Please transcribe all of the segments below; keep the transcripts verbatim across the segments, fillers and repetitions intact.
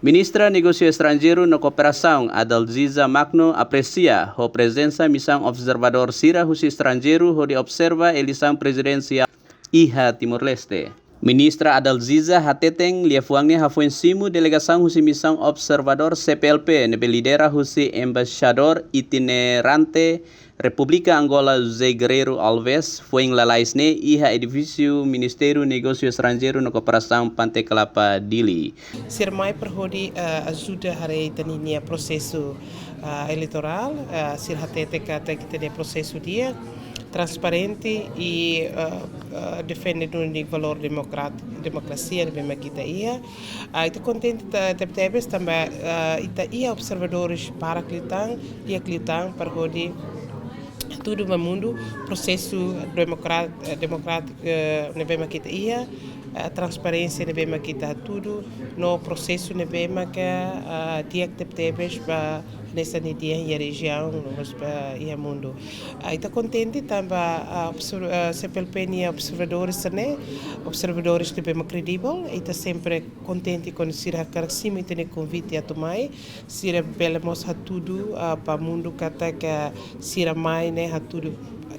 Ministra Negósiu Estranjeiru no Kooperasaun, Adalziza Magno, apresia ho prezensa misaun observadór sira husi estranjeiru hodi observa eleisaun prezidensiál iha Timor-Leste. Ministra Adalziza hateten liafuan ne'e hafoin simu delegasaun husi misaun observadór C P L P ne'ebé lidera husi embaixadór itinerante Repúblika Angola José Guerreiro Alves foin lalais ne'e iha edifísiu Ministériu Negósiu Estranjeiru no Kooperasaun Pante Klapa, Dili. Sira mai para hodi, eh, ajuda haree ita-nia prosesu, eh, eleitorál, eh, sira hatete katak ita-nia prosesu di'ak, transparente i, eh, eh, defende duni valór demokrat-, demokrasia ne'ebé mak ita iha. Ah, ita kontente te-, tebetebes tanba, ah, ita iha observadores barak liután, di'ak liután para hodi hatudu ba mundu prosesu demokra-, eh, demokrátiku, eh, ne'ebé mak ita iha, eh, transparénsia ne'ebé mak ita hatudu, no prosesu ne'ebé mak, ah, di'ak tebetebes ba hanesan nia di'ak iha rejiaun, no mós ba iha mundu. Ah, ita kontente tanba, ah, observ-, ah, C P L P nia observadores ne'e, observadores ne'ebé mak kredivel, ita sempre kontente kuandu sira hakarak simu ita-nia konvite atu mai, sira bele mós hatudu, ah, ba mundu katak sira mai ne'e hatudu,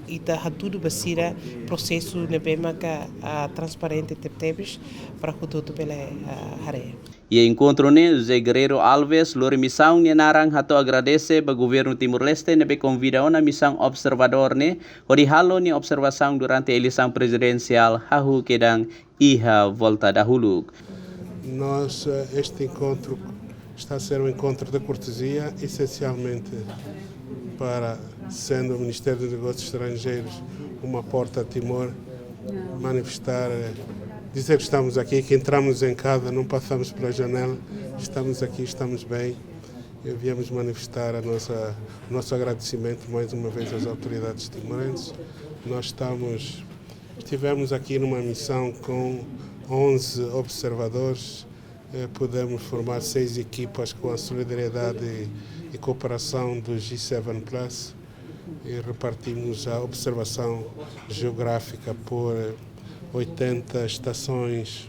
ita hatudu ba sira prosesu ne'ebé maka, ah, transparente tebetebes para hotu-hotu bele, ah, haree. Iha enkontru ne'e, José Guerreiro Alves lori misaun nia naran hato'o agradese ba Governu Timor-Leste ne'ebé konvida ona misaun observadór ne'e hodi halo nia observasaun durante eleisaun prezidensiál hahú kedan iha volta dahuluk. Nós, eh, este encontro está a ser um encontro de cortesia, essencialmente para, sendo o Ministério dos Negócios Estrangeiros uma porta a Timor, manifestar, eh, dizer que estamos aqui, que entramos em casa, não passamos pela janela, estamos aqui, estamos bem. E viemos manifestar a nossa, o nosso agradecimento mais uma vez às autoridades timorenses. Nós estamos, estivemos aqui numa missão com onze observadores. Eh, pudemos formar seis equipas com a solidariedade e, e cooperação do G seven Plus e repartimos a observação geográfica por, eh, oitenta estações,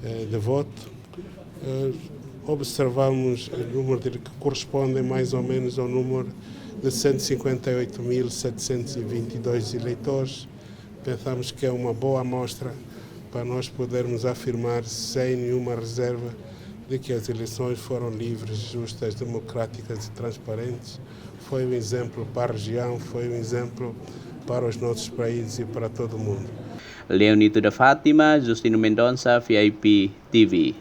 eh, de voto. Eh, observamos o número de, que corresponde mais ou menos ao número de cento e cinquenta e oito mil setecentos e vinte e dois eleitores. Pensamos que é uma boa amostra para nós podermos afirmar sem nenhuma reserva de que as eleições foram livres, justas, democráticas e transparentes. Foi um exemplo para a região, foi um exemplo para os nossos países e para todo o mundo. Leonito da Fátima, Justino Mendonça, V I P T V.